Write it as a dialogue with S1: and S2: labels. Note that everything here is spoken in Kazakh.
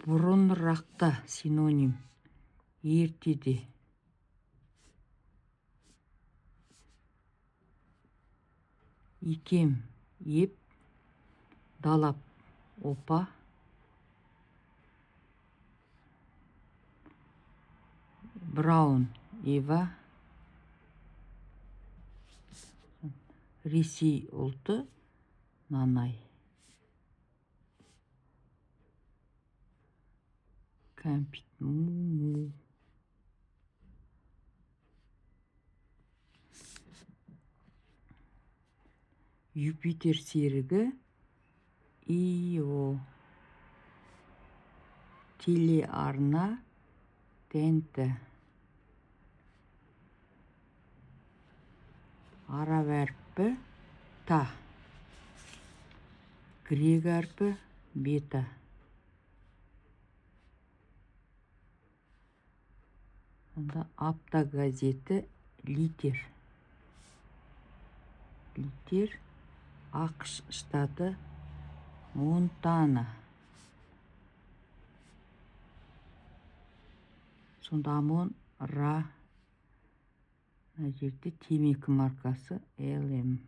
S1: Бұрынырақта синоним ертеде. Икем еп, далап опа. Браун Ева. Ресей ұлты нанай. Кәмпит му. Юпитер серігі Ио. Телеарна ТНТ. Араб әрпі та. Грек әрпі бета. Сонда Апта газеті литер. Литер. АҚШ штаты Монтана. Сонда Амон Ра. Мына жерде темекі маркасы ЛМ.